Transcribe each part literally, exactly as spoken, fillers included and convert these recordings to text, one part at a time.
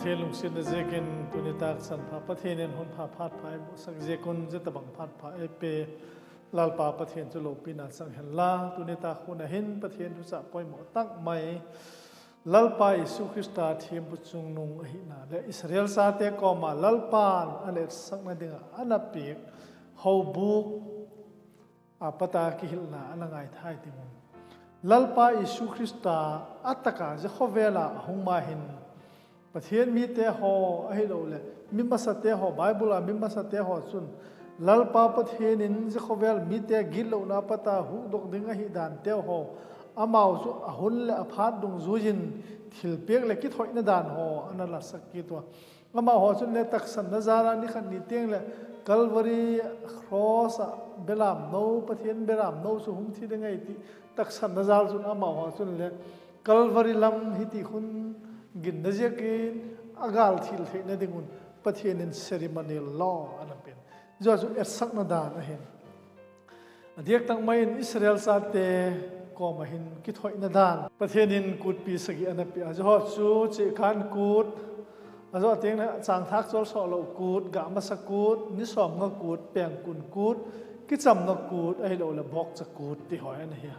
Pathen lungsetna ziakin tuni tah chan pha Pathen in hun pha phat pha eiboh sak ziakun, zia tabang phat pha eipe Lalpa Pathen chu lopina chang hen la, tuni tah hun a hin Pathen thuchah poimo tak mai, Lalpa Jesu Christa thiampu chungnung ahina le Israel chate koma Lalpan ana etsakna dinga ana pek houbung a pat a kihilna ana ngaithai ding un. Lalpa Jesu Christa a taka zia khovel a hung ma hin, Pathen mite ho ahilou le, mi masate ho, Bible a mi masate ho chun, Lalpa Pathen in zia khovel mite gitlona pat a hukdok ding ahi dan te ho, amau chu a hun le a phat dungzui in thilpek le kithoina dan ho ana lasak kit ua. Amaho chun le taksanna jal a ni khat ni teng le Calvary cross a belamno, Pathen belamno chu hung thi ding ahi ti taksanna jal chun amaho chun le Calvary lam hiti hun ginna ziakin a gal thil theina ding un Pathen in ceremonial law ana pen. Zia chu etsakna dan ahin. A diak tak mai in Israel chate koma hin kithoina dan. Pathen in kutpi sagi ana pe a. Zia ho chu chihkan kut, a zoh teng le changthak cholsoh lou kut, gah masa kut, ni sawmnga kut, pengkun kut, kichamna kut, ahilou le bawkcha kut ti ho ana hi a.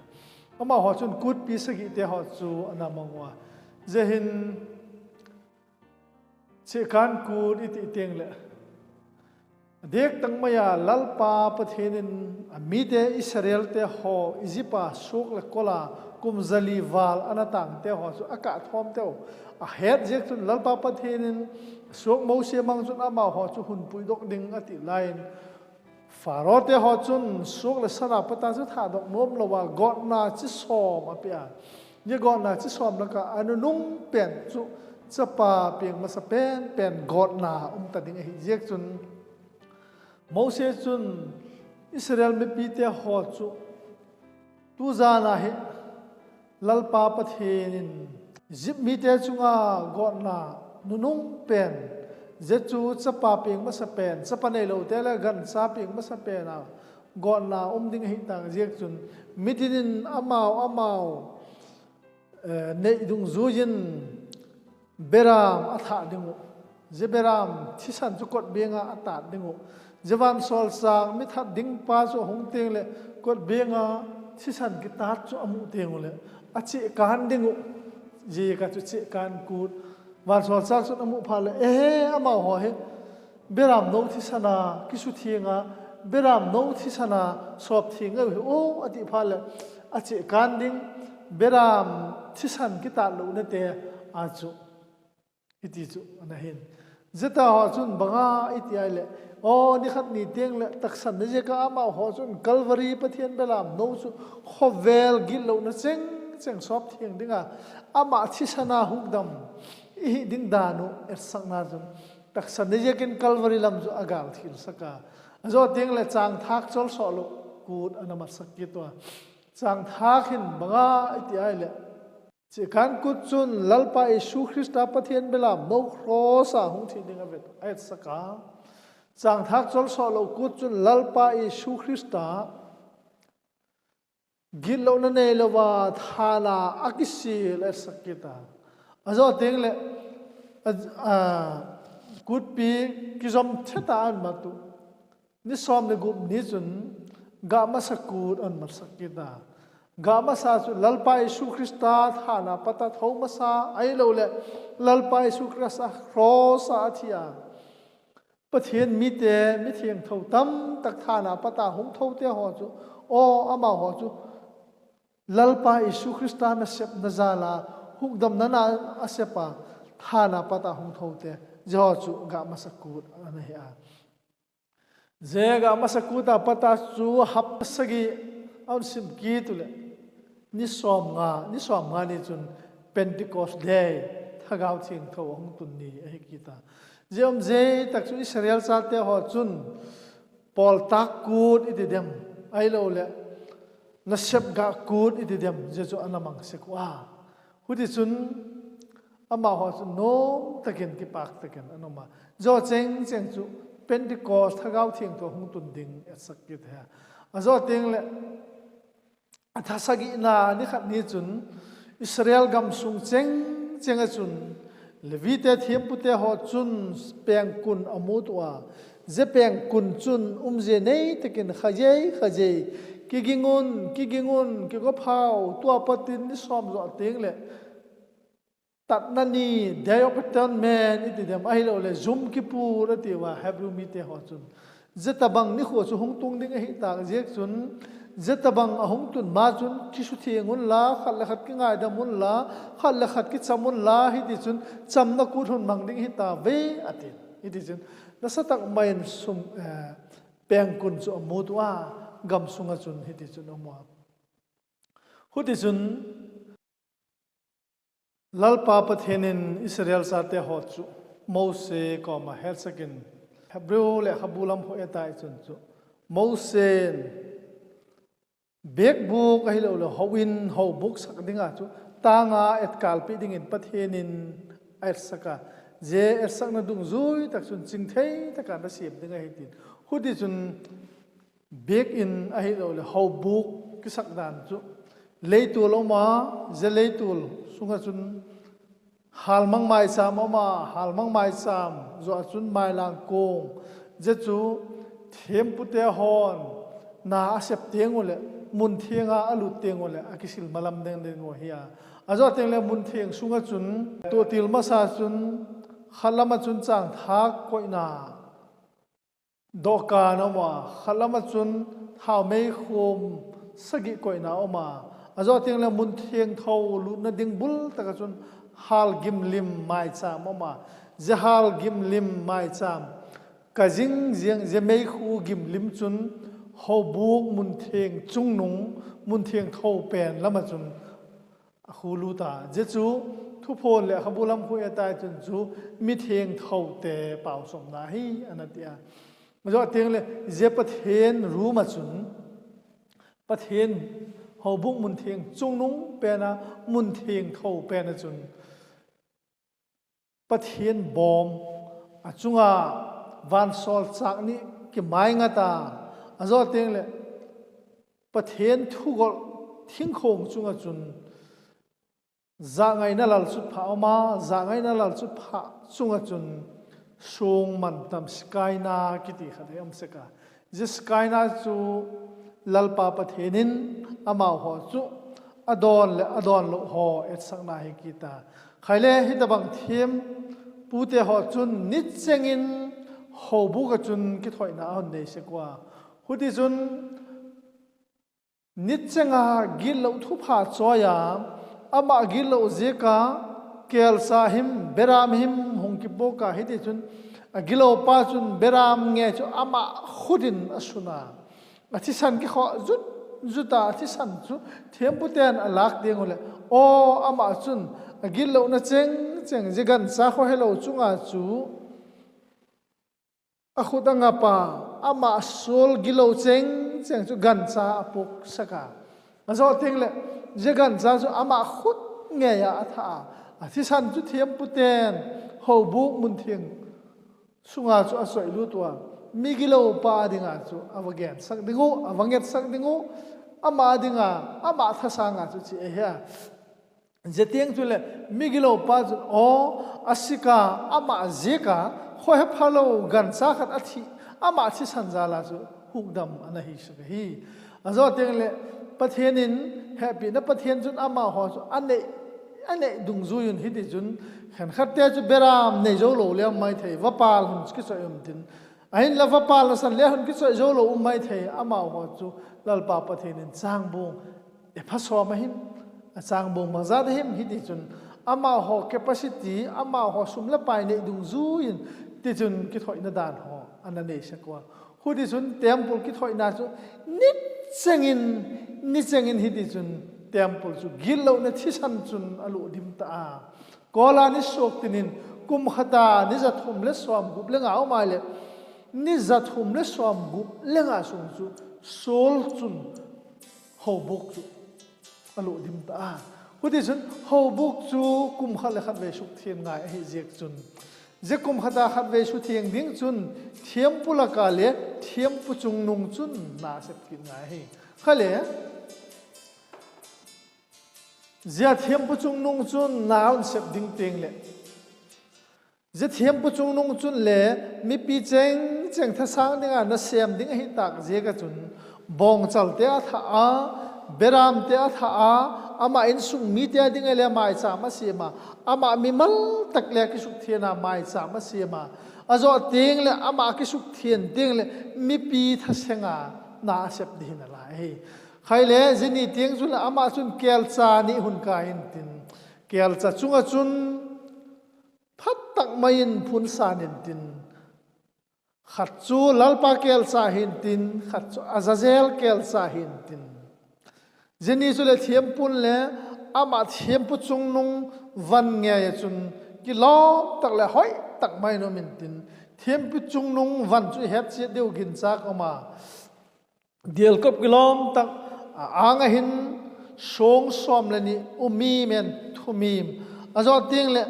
Amaho chun kutpi sagi te ho chu ana mang ua. Zia hin chihkan kut i ti teng le, a diak tak mai a Lalpa Pathen in a mite Israel te ho Egypt a suak le kol a kum zali val ana tang te ho chu a kah thawm te u. A het ziak chun Lalpa Pathen in suak Mose mang chun amaho chu hun puidok ding a ti lai in, Pharaoh te ho chun suak le san a pat a chu thadok nuam lou a gotna chi sawm a pe a. Zia gotna chi sawm lak a a nunung pen chu chapa peng masa pen pen gotna um ta ding ahi ziak chun Mose chun Israel mipi te ho chu tu jan a hi Lalpa Pathen in Egypt mite chunga gotna nunung pen, zia chu chapa peng masa pen, chapa neilou te le gancha peng masa pen a gotna um ding ahi tak ziak chun, mitin in amau amau, eh, neih dungzui in beram a that ding u. Zia beram thisan chu kotbeng a a tat ding u. Zia vansawlchâk mi that ding pa chu a hung teng le kotbeng a thisan kitat chu a mu teng u le a chihkan ding u. Zia ka chu chihkan kut. Vansawlchâk chun a mu phat le, ehe, amaho hi beramno thisan a kisuthing a, beramno thisan a sawp thing ahi u a ti phat le a chihkan ding, beram thisan kitat louna te a chu hiti chu ana hin. Zia ta ho chun bang a i ti ai le, aw, ni khat ni teng le taksanna ziak a amaho chun Calvary Pathen belamno chu khovel gitlona cheng cheng sawp thing ding a, ama thisan a hukdam i hi ding dan u etsakna chun taksanna ziakin Calvary lam chu a gal thil sak a. A zoh teng le changthak cholsoh lou kut ana matsak kit ua. Changthak hin bang a i ti ai le, chihkan kut chun Lalpa Jesu Christa Pathen belamno cross a hung thi ding a vet, a etsak a. Changthak cholsoh lou kut chun Lalpa Jesu Christa gitlona neilou a than a a kisil a etsak kit a. A zoh teng le, a, a, kutpi kizom thet a an mat u. Ni sawm le gup ni chun gah masa kut an matsak kit a. Gah masa chu Lalpa Jesu Christa than a pat a tho masa ahilou le Lalpa Jesu Christa cross a a thi a. Pathen mite, mithiangtho tamtak than a pat a hung tho te ho chu, aw, amaho chu Lalpa Jesu Christa nasepna jal a hukdamna na a sep a, than a pat a hung tho te, zia ho chu gah masa kut ana hi a. Zia gah masa kut a pat a chu hapta sagi a hung sim kit u le, ni sawmnga, ni sawmnga ni chun Pentecost Day, Thagau Thiangtho a hung tun ni ahi kit a. Zia um zia tak chu Israel chate ho chun pawltak kut i ti dem, ahilou le nasep gah kut i ti dem, zia chu ana mang sek u a. Huti chun amaho chu nuam takin, kipak takin an um a. Zia cheng cheng chu Pentecost, Thagau Thiangtho hung tun ding etsak kit hi a. A zoh teng le, a tha sagihna ni khat ni chun Israel gam sung cheng cheng a chun Levi te thempu te ho chun pengkun amu tua, ze pengkun chun umzie nei takin khajei khajei, kigingun, kigingun, kigophau, tua patin ni som zo teng le, tatna ni, Day of Atonement, iti dem, ahilou le, Yom Kippur, ati uva, Hebrew mite ho chun. Zetabang nikho chu hung tung ding ahi tak ziek chun, zetabang ahung tun ma chun, kisutheng unla, khat le khat kingaidam unla, khat le khat kicham unla, hiti chun, chamna kut hun mang ding hita ve, ati. Hiti chun, nasatak main sum, eh, pengkun chu amu tua, gam sunga chun, hiti chun amu a. Huti chun, Lalpa Pathen in Israel chate ho chu Mose koma helsakin Hebrew lekhabu lam ho eta i chun chu Mose in bekbuk ahilou le houin houbuk sak dinga chu tanga etkalpi dingin Pathen in a etsaka, ze etsakna dungjui tak chun chingthei taka nasem ding ahi tin. Huti chun Bek in ahilou le houbuk kisak dan chu. Leitul aum a, ze leitul sunga chun halmang maicham aum a, halmang maicham, zo a chun mailang kong, ze chu thempu te hon na asep teng u le, mun theng a alut teng u le, akisil malam deng deng u ahi a. Azo teng le mun theng sunga chun, totil masa chun, khat lama chun chang thak koina. Dohkan aum a, khat lama chun thao meikhum sagi koina aum a. Azo teng le mun thengtho lutna ding bul taka chun hal gimlim maicham aum a. Ze hal gimlim maicham. Ka zing ziang ze meikhu gimlim chun houbuk mun theng chungnung mun thengtho pen lama chun akhu lut a. Ze chu thuphon lekhabu lam khu eta i chun chu mi thengtho te pausomna hi ana ti a. Azo teng le ze Pathen room a chun Pathen houbuk mun theng chungnung pen a mun thengtho pen a chun Pathen bom a chunga vansol chak ni kimai ngat a. Azo teng le Pathen thugol thingkhong chunga chun zangaina lalchutpha aum a, zangaina lalchutpha chunga chun song mantam Shekinah kiti khat hi aum sek a. Ze Shekinah chu Lalpa Pathen in amau ho chu adon le adon lou ho etsakna hi kiti a. Khai le hitabang thempu te ho chun nicheng in houbuk a chun kithoina ahon nei sek ua. Huti chun Nicheng a gitlou thupha choi a, ama gitlou ziak a, kelcha him, beram him, hung kipok a hiti chun, agitlou pa chun beram nge chu ama khut in asun a. Athisan kikhoh jut jut a, athisan chu thempu ten alak ding u le, aw, ama chun agitlouna cheng cheng, ze gancha khohelou chunga chu, akhut angap a, ama sol gitlou cheng cheng chu gancha apok sak a. Azo teng le, ze gancha chu ama khut ngei a atha a. Athisan chu thempu ten, houbuk mun theng sunga chu asoi lut ua. Mi gitlou pa dinga chu ava gen sak ding u, ava nget sak ding u, ama dinga, ama thasang a chu chi ahi a. Ze teng chu le, mi gitlou pa chun, aw, asik a, ama ziak a, khohephalou, gancha khat athi, ama thisan jal a chu, hukdam ana hi sek ahi. Azo teng le, Pathen in, hepina Pathen chun ama ho chu, anei, anei dungjui un hiti chun, khenkhat te chu beram nei jou lou le um maithei, vapal hung kichoi um tin, Ahinla vapal nasan le hung kichoi jou lou um maithei, amau ho chu Lalpa Pathen in changbung epha som ahim, achangbung bangzat ahim hiti chun, amau ho capacity, amau ho sum le pai nei dungjui in, tichun kithoina dan ho ana nei sek ua. Hutichun temple kithoina chu nicheng in, nicheng in hiti chun temple chu gitlouna thisan chun aluh dim ta a. Kola ni suk tinin, kum khata ni za thum le som gup le nga um a le, ni za thum le som gup le nga sung chu, Saul chun houbuk chu aluh dim ta a. Hutichun houbuk chu kum khat le khat vei suk theng ngai ahi ziak chun, ze kum khata khat vei suk theng ding chun, thempu laka le thempu chungnung chun na sep kit ngai ahi. Khale, Zia thempu chungnung chun na hung sep ding teng le, Zia thempu chungnung chun le mipi cheng cheng thasang dinga nasem ding ahi tak ziak a chun, bongchal te a tha a, beram te a tha a, ama insung mi te a ding a le maicham a sem a, ama mimal tak le kisuk thian a maicham a sem a, a zo teng le ama kisuk thian teng le mipi thaseng a na a sep ding hi na lai hi. Khai le zia ni teng chun le ama chun kelcha ni hun ka hin tin, kelcha chunga chun phat tak mai in phun san in tin, khat chu Lalpa kelcha hin tin, khat chu Azazel kelcha hin tin. Zia ni chu le thempun le ama thempu chungnung van ngei a chun kilom tak le hoi tak mai in um in tin, thempu chungnung van chu het chiat deu ginchak um a. Dial kop kilom tak a, anga hin song som le ni umim in thumim. A zo teng le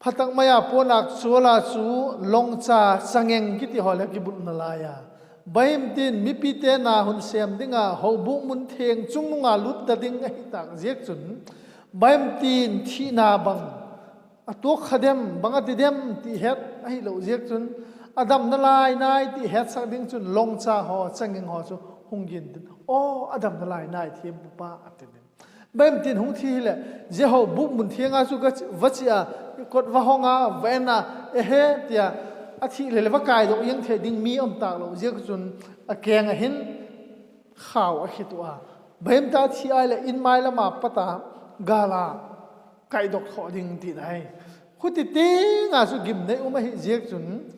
phat tak mai a puanak chu la chu longcha changeng kiti ho le kibulna lai a. Bahim tin mipi te na hun sem dinga hobuk mun theng chungnung a lut ta ding ahi tak ziak chun, bahim tin thina bang a tuak kha dem, bang a ti dem ti het ahi lo ziak chun, a dam na lai nai ti het sak ding chun longcha ho, changeng ho chu hung gin tin, o, a dam na lai nai thempu pa a ti din. Bahim tin hung thi hi le, zia hobuk mun theng a chu ka chi, va chi a, kot va hong a, va en a, ehe, tia, a thi le le va kai dok jeng thei ding mi um tak lo ziak chun, a keng a hin khau a khit u a. Bahim ta thi ai le in mai lam a pat a gal a kai dok tho ding ti nai. Khuti teng a chu gimnei um ahi ziak chun,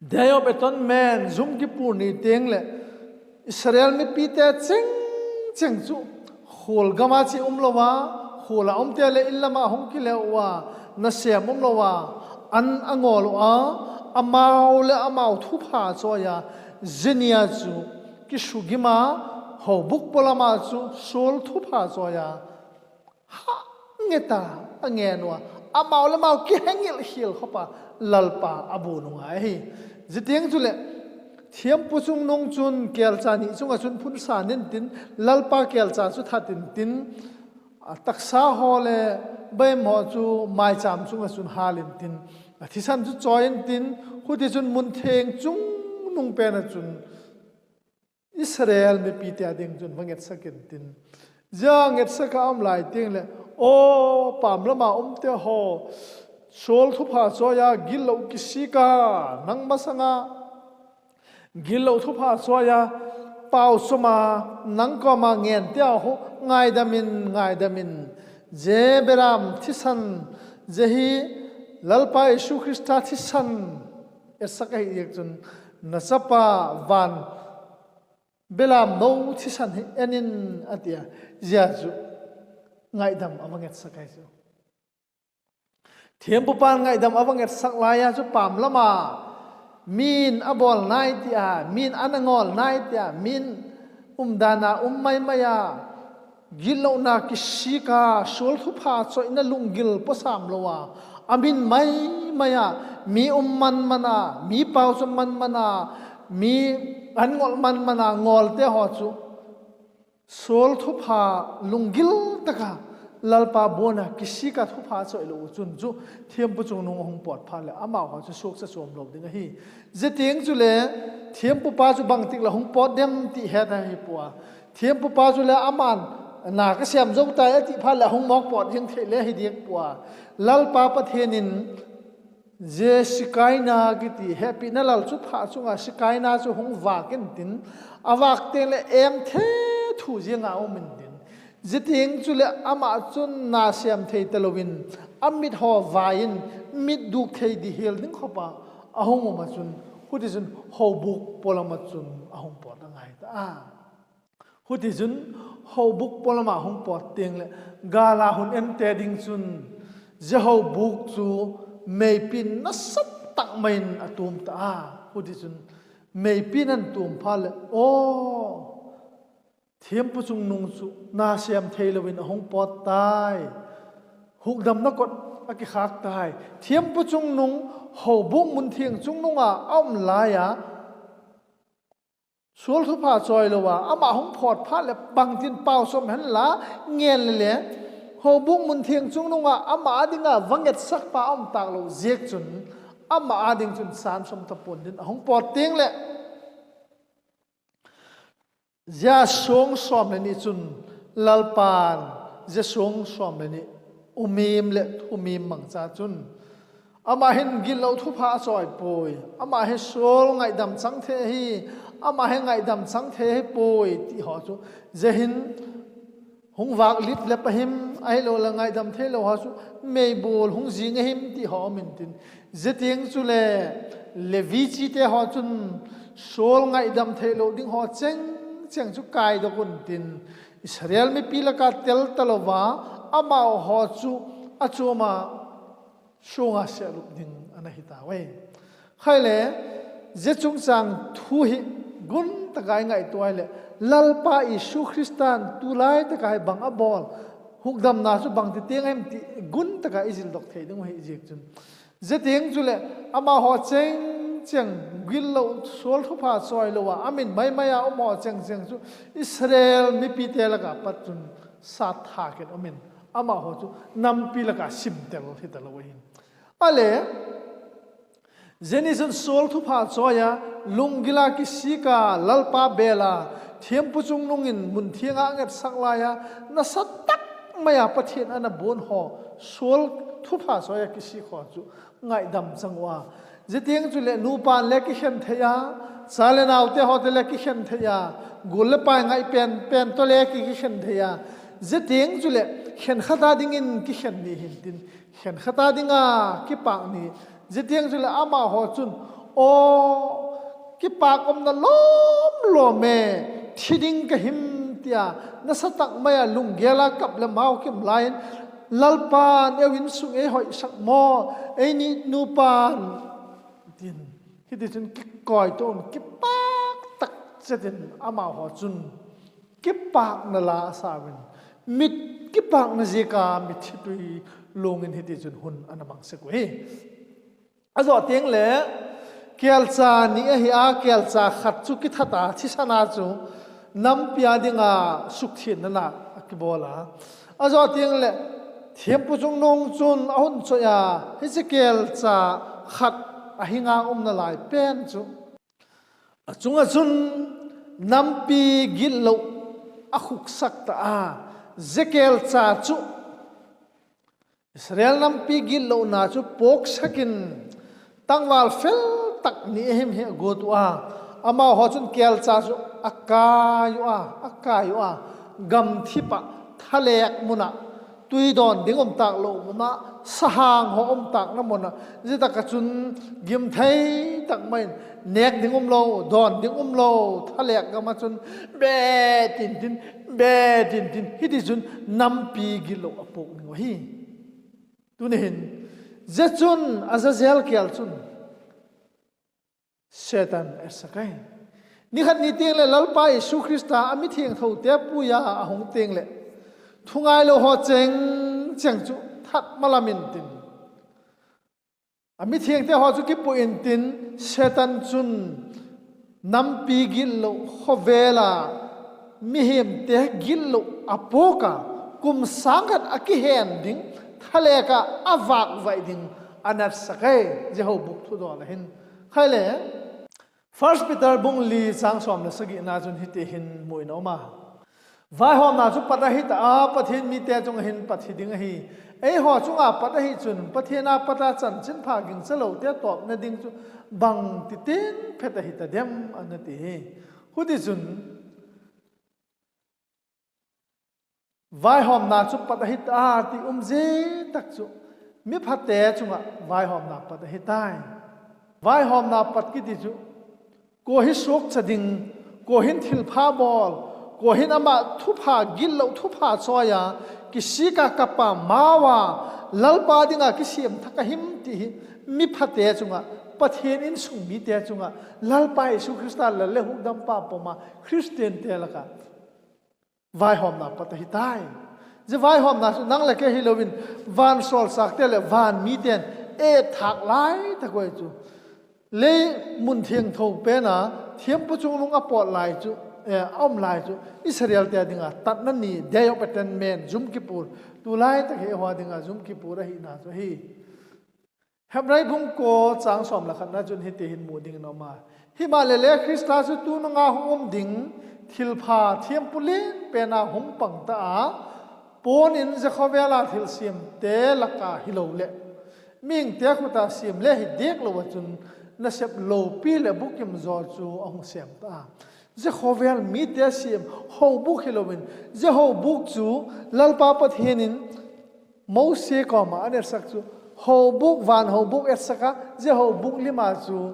Day of Atonement, zum kipur ni teng le Israel mipi te cheng cheng chu khul gam a chi um lo a, khul a um te le in lam a hung kile u a, nasem um lo a, an a ngol u a, amau le amau thupha choi a, zia ni a chu kisugim a, hobuk polam a chu sual thupha choi a, ha nge ta, a ngen u a, amau le amau kihengil hil khop a, Lalpa a bu nung a hi. Zia teng chu le, thempu chungnung chun kelcha ni chunga chun phun san in tin, Lalpa kelcha chu that in tin, a taksa ho le bahim ho chu maicham chunga chun hal in tin, a thisan chu choi in tin, khuti chun mun theng chungnung pen a chun Israel mipi te a ding chun va ngetsak in tin. Zia ngetsak a um lai teng le, o, pam lam a um te ho, sual thupha choi a, gilou kisik a, nang masang a, gilou thupha choi a, pau chom a, nang kom a ngen te ho, ngaidam in, ngaidam in, zia beram thisan, zia hi Lalpa Jesu Christa thisan, etsak ahi ziak chun, na chapa van belam nou thisan hi en in a ti a, zia chu ngaidam a va ngetsak ahi chu. Thempu pan ngaidam a va ngetsak lai a chu pam lam a min a bol nai ti a, min an a ngol nai ti a, min umdan a um mai mai a, gilou na kisik a, sual thupha choi na lunggil po sam lo a, a min mai mai a, mi um man man a, mi pau chom man man a, mi an ngol man man a, ngol te ho chu sual thupha lunggil tak a Lalpa buan a kisik a thupha choi lo u chun chu thempu chungnung a hung pot phat le amau ho chu suakcha chom lo ding ahi. Zia teng chu le thempu pa chu bang tik la hung pot dem ti het ahi pua. Thempu pa chu le aman na ka sem zo tai a ti phat le hung mok pot jeng thei le hi diak pua. Lalpa Pathen in zia Shekinah kiti hepina lalchutpha chunga Shekinah chu hung vak in tin, a vak teng le em the thu ziang a um in tin, zia teng chu le ama chun na sem thei ta lo in, a mit ho vai in, mit duk thei di hel ding khop a, a hung um a chun, khuti chun hobuk polam a chun a hung pot a ngai ta a. Khuti chun hobuk polam a hung pot teng le, gal a hun en te ding chun, zia hobuk chu meipin nasat tak mai in a tum ta a. Khuti chun meipin an tum phat le, o, thempu chungnung chu na sem thei lo in a hung pot tai. Hukdamna kot a kikhak tai. Thempu chungnung hobuk mun theng chungnung a a um lai a, sual thupha choi lo a, ama hung pot phat le bang tin pau chom hen la, ngen le le, Houbung mun theng chungnunga ama a dinga va ngetsakpa a um taklou jeh chun, ama a ding chun san som tapon din ahung pot teng le, jia song som le ni chun Lalpan jia song som le ni umim le thumim mangcha chun, ama hin gitlou thupha a choi poi, ama hi suol ngaidam chang thei hi, ama hi ngaidam chang thei hi poi ti ho chu, jia hin hung vak lip le pahim, ahilou le ngaidam theilou ho chu meibol hung jing ahim ti ho um intin. Jia teng chule Levi chite ho chun suol ngaidam theilou ding ho cheng cheng chu kaidok untin. Israel mipi laka tel talouva, amaho chu achoma sunga selup ding ana hita uve. Khaile, jia chungchang thu hi gun taka i ngaito uva le, Lalpa Jesu Christan tulai taka hi bang abol, hukdamna chu bang ti teng em ti gun taka i jildok thei ding u hi jeh chun. Jia teng chule, amaho cheng cheng gitlou suol thupha choi louva, amin maimai a um ho cheng cheng chu Israel mipite laka pat chun satthah kin umin, amaho chu nampi laka simtel hitalou ahin. Ale, jia ni chun suol thupha choi a, lunggil a kisik a, Lalpa bel a, thempu chungnung in mun theng a ngetsak lai a, nasatah mai a Pathen ana bon ho, suol thupha choi a kisik ho chu ngaidam chang uva. Jia teng chule nupan le kikhen thei a, cha le naote ho te le kikhen thei a, gol le pai ngai pen pen to le ki, kikhen thei a. Jia teng chule khenkhat a dingin kikhen ni hintin, khenkhat a dinga kipak ni. Jia teng chule amaho chun, o, kipak umna lom lom e, thi ding kahim tia, nasatah mai a lunggel a kap le mao kim laiyin, Lalpan eiho insung eihoisak mo, eini nupan, tin. Hiti chun kikoi to un, kipak tak chetin amaho chun kipakna la asa uvin, mit kipakna jeh a mittui lungin hiti chun hun ana mang sek uve. Ajo teng le, kelcha ni ahi a, kelcha khat chu kithat a, thisan a chu nampi a dinga sukthenna na akibol a. Ajo teng le, thempu chungnung chun ahung choi a, hiche kelcha khat ahinga umna lai pen chu, achunga chun nampi gitlou akhuksak ta a, jia kelcha chu Israel nampi gitlouna chu pohsakin tangval fel tak ni ahim hi agot uva, amaho chun kelcha chu akai uva, akai uva, gamthip a, thalek mun a, tui don ding um taklou mun a, sahang ho um takna mun a, jia taka chun gimthei tak mai in, nek ding umlou, don ding umlou, thalek gam a chun be tin tin, be tin tin, hiti chun nampi gitlou apoh ding u ahi. Tuni hin, jia chun aja jel kel chun Satan asakai. Nikhat ni teng le Lalpa Jesu Christa a mithengtho te puiya ahung teng le, thungailou ho cheng cheng chu that malam intin, amithengte ho chu kipoh intin, Satan chun nampi gitlou, khovel a mihemte gitlou apoh a, kum sang khat akihen ding, thalek a avakvai ding anatsakai, Jehovah thudol ahin. Khaile, First Peter bung li chang som le sagi na chun hiti hin mu in aum a. Vaihomna chu pat ahita a, Pathen mite chunga hin pat hiding ahi. Eiho chunga pat ahi chun, Pathen a pat a chanchinpha gingchalou te topna ding chu bangti teng phet ahita dem, ana ti hi. Huti chun, vaihomna chu pat ahita a ti um jeh tak chu, miphate chunga vaihomna pat ahitai. Vaihomna pat kiti chu, koi hi sokcha ding, koi hin thilpha bol, koi hin ama thupha gitlou thupha choi a, kisik a kap a, mao a, Lalpa dinga kisem thak ahim ti hi, miphate chunga, Pathen insung mite chunga, Lalpa Jesu Christa lal le hukdampa puma, Christian te laka vaihomna pat ahitai. Jia vaihomna chu nang le kei hilouvin, van solchak te le van miten ethak lai tak uve chu. Lei mun thengtho pen a, thempu chungnung apot lai chu, eh, aum lai chu, Israel te dinga tatna ni, Day of Atonement, Yom Kippur, Tulai tak hi eiho dinga Yom Kippur ahina chu ahi. Hebrai bung ko chang som le khat na chun hiti hin mu ding in um a. Himahleh le Christa chu tunung a hung um ding thilpha thiampu lenpen a hung pang ta a, pon in je khovel a thilsem te laka hilou le, mihing te khut a sem le hi dek lou a chun nasep loupi le bukim jo chu ahung sem ta a. Je khovel mite sem houbuk hilou in, je houbuk chu Lalpa Pathen in Mose koma ana etsak chu, houbuk, van houbuk etsak a, je houbuk lim a chu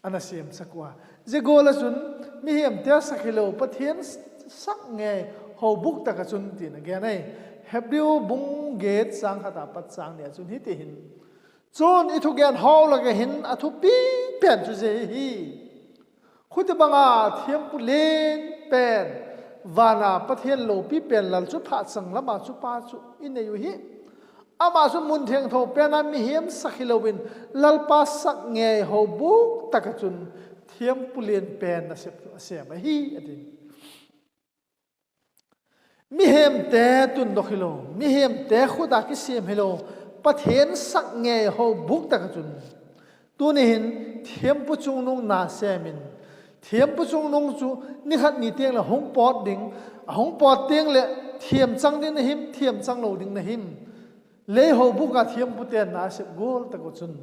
ana semsak u a. Je gol a chun, mihem te sak hilou, Pathen sak ngei houbuk tak a chun tin a gen ahi. Hebrew bung get chang khat a pat chang ni a chun hiti hin. Chun i thugen ho lak a hin a thupi pen chu je hi. Khuti banga thiampu lenpen, van a Pathen loupi pen lal chu phachang lam a chu pa chu i nei u hi. Ama chu mun thiangtho pen a mihem sak hilou in, Lalpa sak ngei houbuk tak a chun thiampu lenpen nasep chu asem ahi, ati. Mihem te tundok hilou, mihem te khut a kisem hilou, Pathen sak ngei houbuk tak a chun. Tuni hin thiampu chungnung na sem in, thiampu chungnung chu ni khat ni teng le hung pot ding, ahung pot teng le thiam chang ding na him, thiam chang lou ding na him. Lei houbuk a thiampu ten na sep gol tak u chun.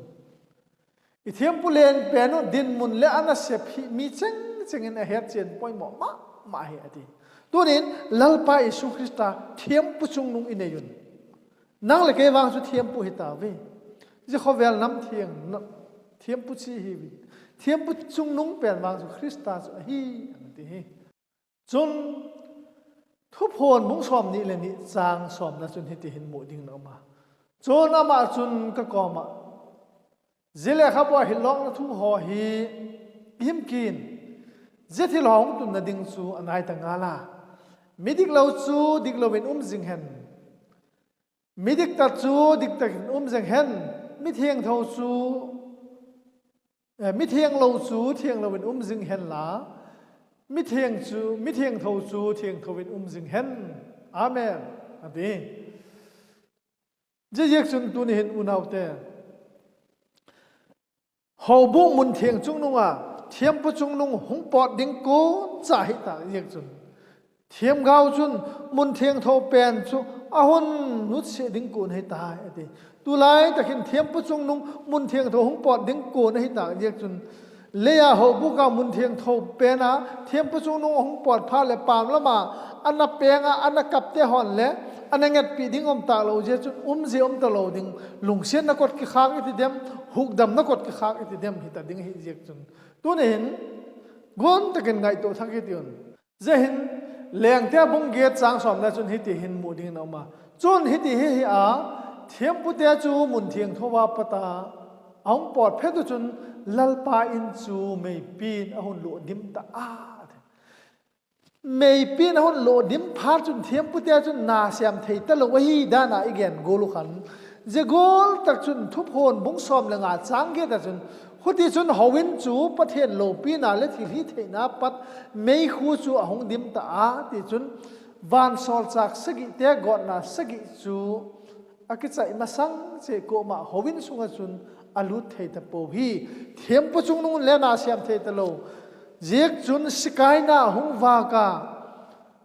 I thiampu lenpen u dinmun le ana sep hi mi cheng cheng in a hetchen poimo mama hi ati. Tunin Lalpa Jesu Christa thiampu chungnung i nei un. Nang le kei vang chu thiampu hi ta ve. Je khovel nam thiang, nam, thiampu chi hi ve. Thiampu chungnung pen vang chu Christa chu ahi, ati hi. Chun, Thuphon bung som ni le ni chang som na chun hiti hin mu ding na um a. Chun ama chun ka koma, je lekhabu a hilna thu ho hi i him kin, je thil ho hung tunna ding chu anai ta ngal a. Midik lou chu dik lou in um jing hen. Midik ta chu dik tak in um jing hen. Mithiangtho chu Eh, mithiang lou chu thiang lou in um jing hen la, mithiang chu, mithiangtho chu thiangtho in um jing hen. Amen. Ati. Ziaziak chun tuni hin unau te, houbung mun thiang chungnung a thiampu chungnung hung pot ding kon cha hi ta ziak chun, thiamgao chun mun thiangtho pen chu ahung nutse ding kon hi ta, ati. Tulai takin thiampu chungnung mun thiangtho hung pot ding kon hi ta ziak chun, leia houbung a mun thiangtho pen a thiampu chungnung hung pot pha le pam lama ana peng a, ana kap te hon le ana ngetpi ding um ta lou ziak chun, um ji um ta lou ding, lungsiatna kot kikhak i ti dem, hukdamna kot kikhak i ti dem hi ta ding hi ziak chun. Tuni hin, gon takin ngaito thak i ti un. Ziahin, Lengte bung get chang som na chun hiti hin mu ding na um a. Chun hiti hi hi a, thiampu te chu mun thiangtho a pat a ahung pot phet u chun Lalpa in chu meipin ahung lo dim ta a. Meipin ahung lo dim phat chun thiampu te chun na siam thei ta lou ahi dan a i gen gol u khan. Zia gol tak chun Thuphon bung som le nga chang get a chun, huti chun houin chu Pathen lopina le thilhih theina pat meikhu chu ahung dim ta a, ti chun vansolchak sagi te gotna sagi chu a kichai masang cheh koma houin sunga chun a lut thei ta pou hi. Thiampu chungnung le na siam thei ta lou. Ziak chun Shekinah hung vak a,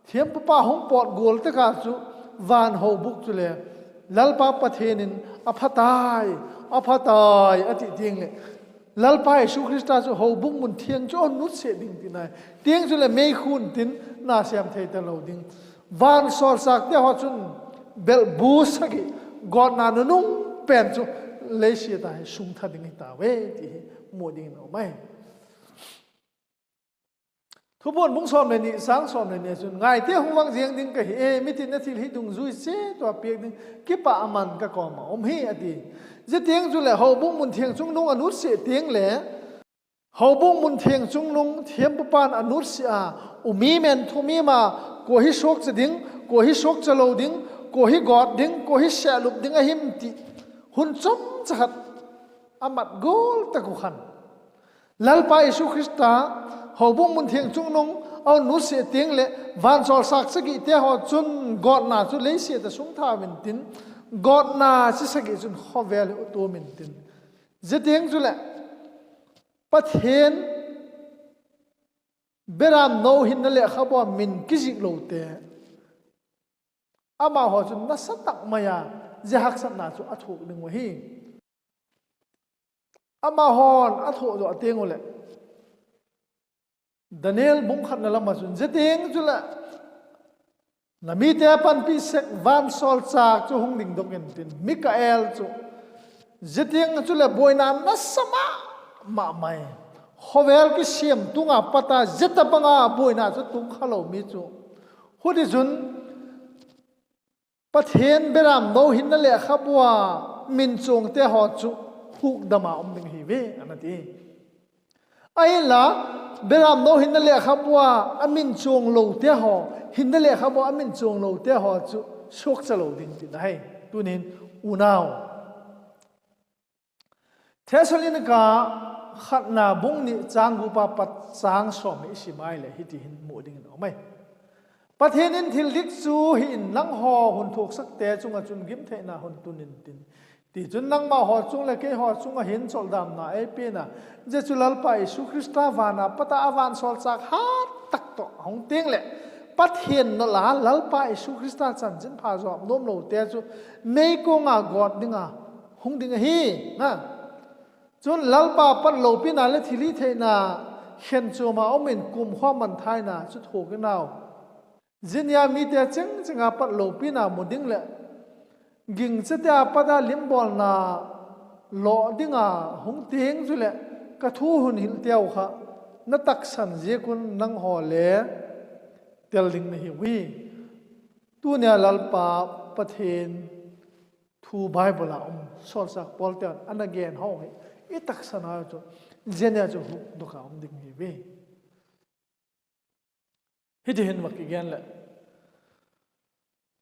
thiampu pa hung pot gol tak a chu van houbung chu le Lalpa Pathen in a phatai, a phatai, a ti ding le Lalpa Jesu Christa chu houbung mun thiang chu ahung nutse ding tina. Tiang chu le meikhu tin na siam thei ta lou ding. Vansolchak te ho chun belbu sagi gotna nunung pen chu leiset a hi sung tha ding hi ta ve ti hi mu ding in um ai. Thuphon bung som le ni chang som le ni chun, ngai te hung vang jeng ding ka hi e, mitin na thilhih dungjui che tua piak ding, kipah a man ka koma um hi, a ti. Zia tiang chu le houbung mun thiang chungnung a nutse tiang le, houbung mun thiang chungnung thiampu pan a nutse a, um i men thum i ma, kua hi suakcha ding, kua hi suakcha lou ding, kua hi got ding, kua hi sehlup ding a him ti, hun chomcha khat a mat gol tak u khan. Lalpa Jesu Christa, houbung mun thiang chungnung Aw nusia teng le, vansol sak sagi te ho chun gotna chu leiset a sung tha min tin, gotna chi sagi chun khovel u tu min tin. Zia teng chu le, Pathen beram no hinna lekhabu a min kijik lo te, amaho chun nasa tak mai a, zia haksatna chu a thuk ding u hi. Amahon a thuk zo a teng u le, Daniel bung khatna lama chun, zia teng chu le, na mite panpi sek vansol sak chu hung ding dok in tin, Mikael chu, zia teng chu le, boina nasa ma, ma mai. Khovel kisem tunga pat a, zia tabanga boina chu tung kha lo mi chu. Huti chun, Pathen beram no hinna lekhabu a min chuang te ho chu hukdam a um ding hi ve, ana ti. Ahinla, beram no hinna lekhabu a a min chuang lo te ho, hinna lekhabu a a min chuang lo te ho chu suakcha lo ding tina hi. Tunin, unau. Thessalonica khatna bung ni chang gup a pat chang som hi i sim a ahile hiti hin mu ding in um ai. Pathen in thil dik chu hi in nangho hun thuaksak te chunga chun gimtheina hun tun in tin. Tichun nangma ho chung le kei ho chunga hin choldamna ei pena, zia chu Lalpa Jesu Christa van a pat a a vansol sak hat tak toh hung teng le, Pathen nol a Lalpa Jesu Christa chanchin pha jop nom lo te chu meikong a got ding a hung ding ahi, na. Chun Lalpa pat lopina le thilhitheina khen chuam a um in kumkhua manthaina chu thuak in au. Zia nia mite chengcheng a pat lopina mu ding le, gingcha te a pat a limbolna lo ding a hung teng chu le, ka thu hun hil teu kha, na taksan ziak un nangho le tel ding na hi u hi. Tunia Lalpa Pathen thu Bible a um, solsak Paul ten ana gen ho hi, i taksan a chu, zia nia chu hukdok a um ding hi ve. Hiti hin va kigen le,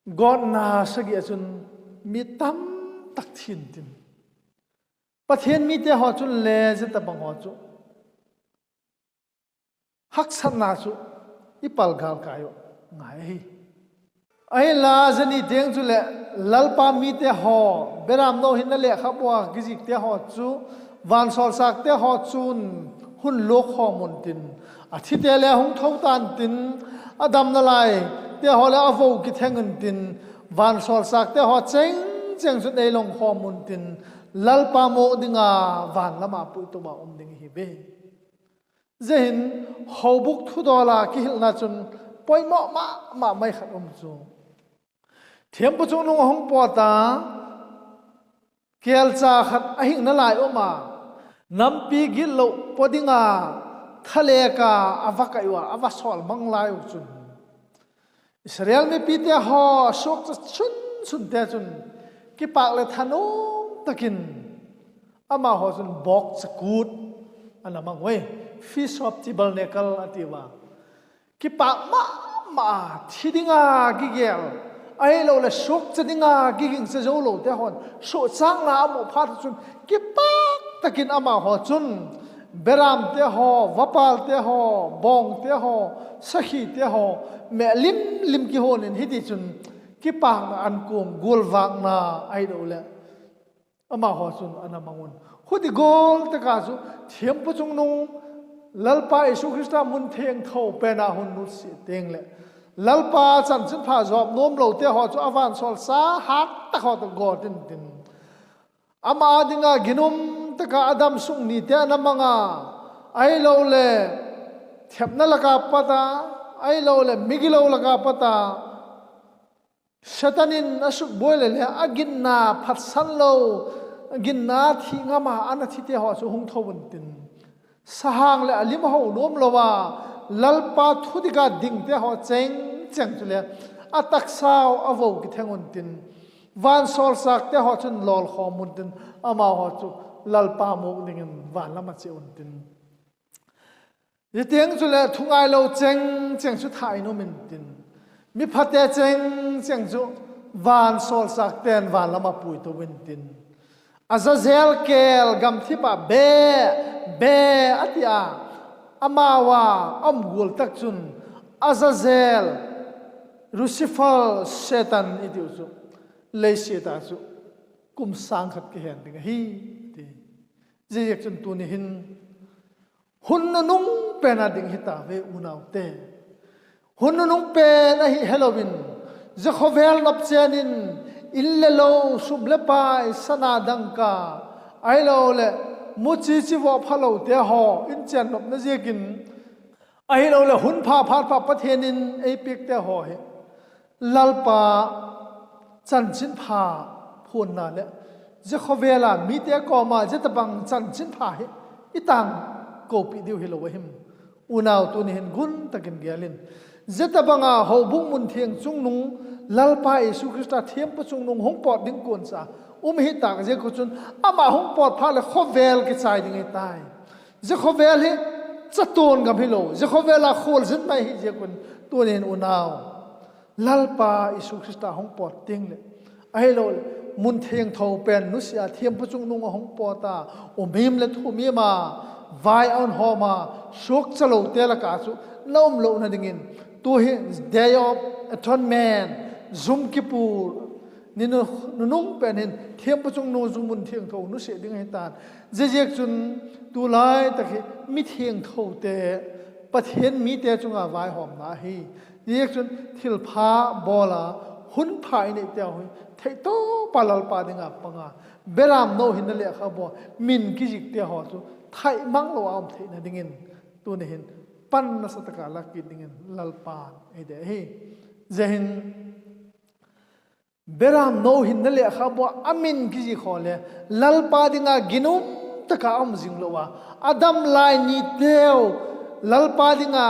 gotna sagi a chun mi tam tak thin tin, Pathen mite ho chun le zia tabang ho chu haksatna chu i palgal kai u ngai ahi. Ahinla zani teng chu le, Lalpa mite ho, beram no hinna lekhabu a kizik te ho chu, vansol sak te ho chun hun lok khom un tin, a thi te le hung tho tan tin, a damna lai te ho le a vo kitheng un tin, vansol sak te ho chengcheng chu nei long khom un tin, Lalpa mok dinga van lama puitu a um ding hi ve. Zia hin, hobuk thudol a kihilna chun poimo mama mai khat um chu, thiampu chungnung a hung pot a, kelcha khat a hing nalai um a, nampi gitlo po dinga, thalek a a va kai u a, a va sol mang lai u chun, Israel mipite ho suakcha chunchun te chun, kipak le thanom takin, amaho chun bokcha kut ana mang u hi, Feast of Tabernacle a ti uva. Kipak mama a, thi dinga kigel, ahilou le suakcha dinga kigingcha zo lo te hon, suhchakna a mu phat chun, kipak takin amaho chun, beram te ho, vapal te ho, bong te ho, sakhi te ho, meh limlim kihon in hiti chun, kipakna an kum gulvakna ahilou le, amaho chun ana mang un. Huti gol taka chu thiampu chungnung Lalpa Jesu Christa mun thengtho pen a hun nusia teng le, Lalpa chanchin pha jop nom lo te ho chu a vansol sa hat tak ho toh go tin tin, ama dinga ginum taka a damsung ni te ana mang a, ahilou le thepna laka pat a, ahilou le migilo laka pat a, Satan in a sukbuai le le, a ginna phatsan lo, ginna thi ngam a ana thi te ho chu hung tho un tin, sahang le a lim ho nom lo a, Lalpa thu dik a ding te ho chengcheng chu le, a taksa u a vo kitheng un tin, vansol sak te ho chun lol khom un tin, amaho chu Lalpa mok dingin van lam a che un tin. Zia teng chu le thungai lo chengcheng chu thah in um in tin, mi phate chengcheng chu vansol sak ten van lam a puitu in tin, Azazel kel gamthip a be, be a ti a, amau a a um gual tak chun, Azazel, Lucifer, Satan i tiu chu, leiset a chu kum sang khat kihen ding ahi, ti. Ziak chun tuni hin, hun nunung pen a ding hita ve unaute. Hun nunung pen ahi heloin, zia khovel nop chen in, in le lo, sum le pai, sana dangka, ahilou le, muchi chi vo phalo te ho, in chen nopna ziakin, ahilou le, hun pha phat pha Pathian in ei piak te ho hi. Lalpa chanchin pha phunna le, zia khovel a mite koma zia tabang chanchin pha hi i tang kopi diu hilou ahim. Unau tuni hin gun takin gel in. Zia tabang a houbung mun thiang chungnung Lalpa Jesu Christa thiampu chungnung hung pot ding kon cha um hi tak ziak u chun ama hung pot phat le khovel kichai ding hi tai. Zia khovel hi chatuan gam hilou, zia khovel a khualzin mai hi ziak un tuni hin unau. Lalpa Jesu Christa hung pot ting le, ahilou le, mun thiangtho pen nusia thiampu chungnung a hung pot a, umim le thumim a, vai a hung hom a, suakcha lo te laka chu na um louna dingin, tu hi Day of Atonement, Yom Kippur, ni nu-, nunung pen hin thiampu chungnung chu mun thiangtho nusia ding ahi tan. Ziaziak chun tulai tak hi mi thiangtho te, Pathian mite chunga vaihomna ahi. Ziaziak chun thilpha bol a, hun pha i nei te ho hi, theitop a Lalpa dinga panga, beram no hinna lekhabu a min kizik te ho chu thaimang lou a um theina dingin, tuni hin pan nasataka la kit dingin Lalpan ei dei ahi. Zia hin, beram no hinna lekhabu a min kizik ho le, Lalpa dinga ginum taka um zing lou a, adam lai ni teu, Lalpa dinga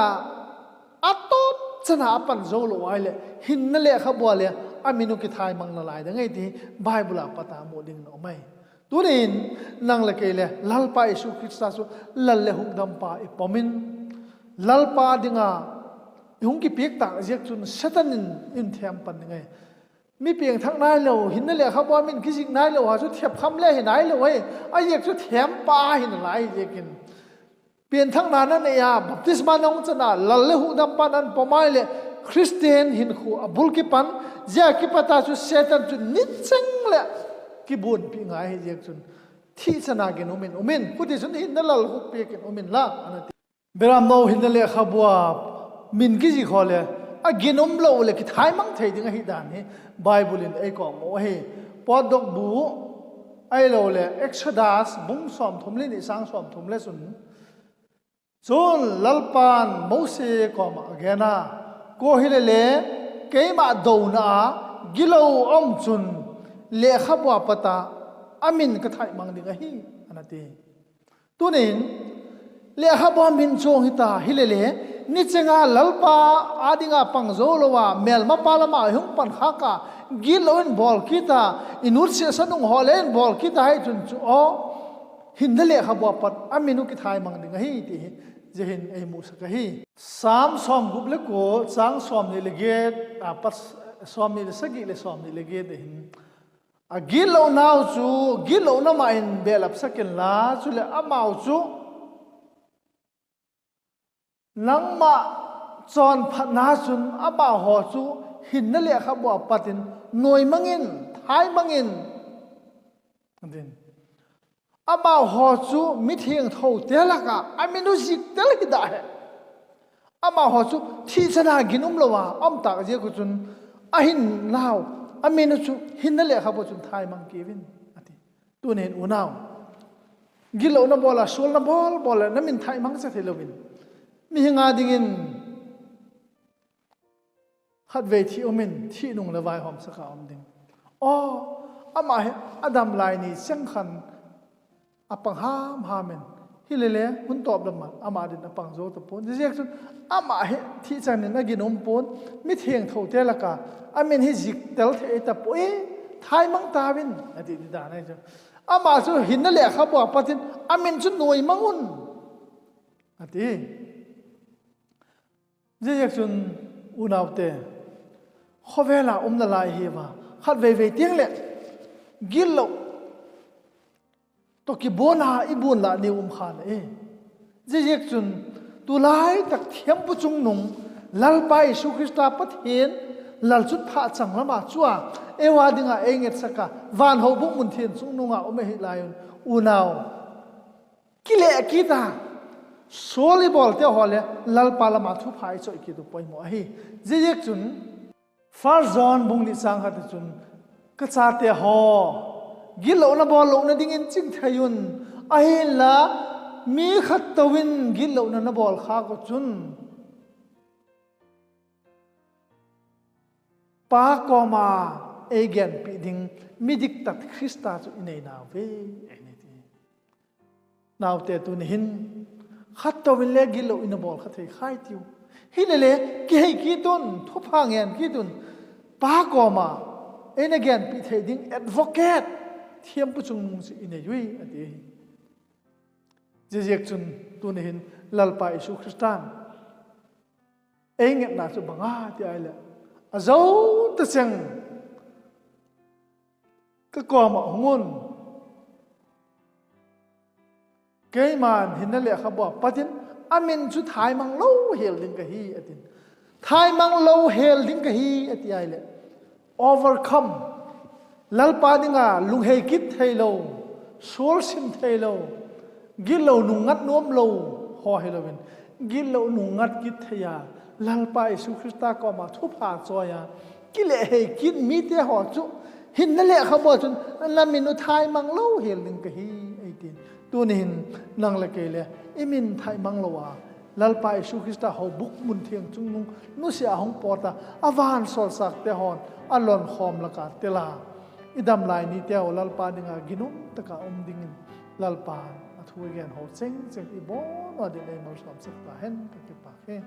atop chana apan zo lou a ile, hinna lekhabu a le, a min u kithaimang nalai ding ahi ti Bible a pat a mu ding na um ahi. Tunin, nang le kei le, Lalpa Jesu Christa chu Lal le Hukdampa i pom in, Lalpa dinga i hung kipiak tak ziak chun Satan in, in them pan ding ahi. Mi piangthak nailou, hinna lekhabu a min kizik nailou, ha chu thep kham le hi nailou ahi, a ziak chu thempa hi nalai ziakin. Piangthakna na nei a, baptisma na hung chan a, Lal le Hukdampa nan pom a ile, Christian hinkho a bul kipan, zia kipat a chu Satan chu nicheng le kibunpi ngai hi ziak chun. Thih chana ginum in, um in, khuti chun hinna lal hukpiak in um in la, ana ti. Beram no hinna lekhabu a min kizik ho le, a ginum lou le kithaimang thei ding ahi dan hi Bible in ei kong mo ahi. Potdoh bu, ahilou le, Exodus bung somthum le ni, chang somthum le chun. Chun Lalpan Mose koma agen a, ko hile le, keima douna a gilou um chun lekhabu a pat a a min kathaimang ding ahi, ana ti. Tunin, lekhabu a min chuang hita hile le, nichenga Lalpa a dinga pang zo lou a, melmapa lama hung pan khak a, gitlou in bol kit a, i nutsiat sa nung ho le in bol kit a, hei chun chu aw, hinna lekhabu a pat a min u kithaimang ding ahi ti hi, zia hin ei musak ahi. Sam somgup le ko, chang somni le get, a, pat, somni le sagi le somni le get a hin. A gitlounau chu, gitlouna ma in behlap sak in la, chule amau chu, nangma chonphatna chun amaho chu hinna lekhabu a pat in, nuimang in, thaimang in, atin. Amaho chu mithiangtho te laka, a min u zik tel hi da he. Amaho chu thih chana ginum lou a, um tak ziak u chun, a hinnau, a min u chu hinna lekhabu chun thaimang kit uvin, ati. Tunin unau. Gitlouna bol a, sualna bol bol a, na min thaimang cha thei louvin. Mihing a dingin, khatvei thi um in, thi nung le vaihom saka um ding. Aw, ama hi, adam lai ni cheng khan, a pang hamham in. Hile le, hun tawp lam a, ama din a pang zo tapon. Ziak chun, ama hi, thi chan in a ginum pon, mithiangtho te laka, a min hi zik tel thei tapoi, thaimang tauvin, ati di dan ahi chu. Ama chu hinna lekhabu a pat in, a min chu nuimang un, ati. Ziak chun unaute, khovel a um nalai hi va, khatvei vei tiang le, gitlou, toh kibon a, i bun la ni um kha le e. Ziak chun, tulai tak thiampu chungnung, Lalpa Jesu Christa Pathen lalchutpha changlam a chua, eiho dinga eingetsak a, van houbung mun theng chungnung a um ahi laiyun, unau, kile kit a, suol ibol teho le Lalpa lama thupha ichoi kit u poimo ahi. Hijeh chun, First John bung ni chang khat chun, kachate ho, gitlouna bol louna dingin chingthei un, ahinla, mi khat touvin gitlouna nabol khah u chun, Pa koma eigenpeh ding, midiktat Christa chu inei nauve, eiti. Naote tuni hin, khat touvin le gitlou ina bol kha thei khai tiu. Hilele, kihei kit un, thupha ngen kit un, Pa koma eina genpeh thei ding advocate, thempu chungnung chu inei uve, ati. Hijeh chun, tuni hin, Lalpa Jesu Christan eingetna chu bang ham tia ahile, ajou tacheng kakoma hung un. Keiman hinna lekhabua patin, amin chu thaimang louhel ding kahi, atin. Thaimang louhel ding kahi, ati ahile, overcome. Lalpa dinga lunghei kit theilou, suol sim theilou, gitlou nungngat nomlou ho hilouvin, gitlou nungngat kit thei a, Lalpa Jesu Christa koma thupha choi a, kile hei kit mite ho chu, hinna lekhabua chun, namin u thaimang louhel ding kahi, eitin. Tuni hin, nang le kei le, imin thaimang lou a, Lalpa Jesu Christa houbung mun theng chungnung, nusia hung pot a, avan solchahte hon, alonkhom laka tel a, idam lai niteu Lalpa dinga ginum taka um dingin, Lalpan athu agen ho chengcheng ibon uva din eimalsomsah tahen, kakipah e.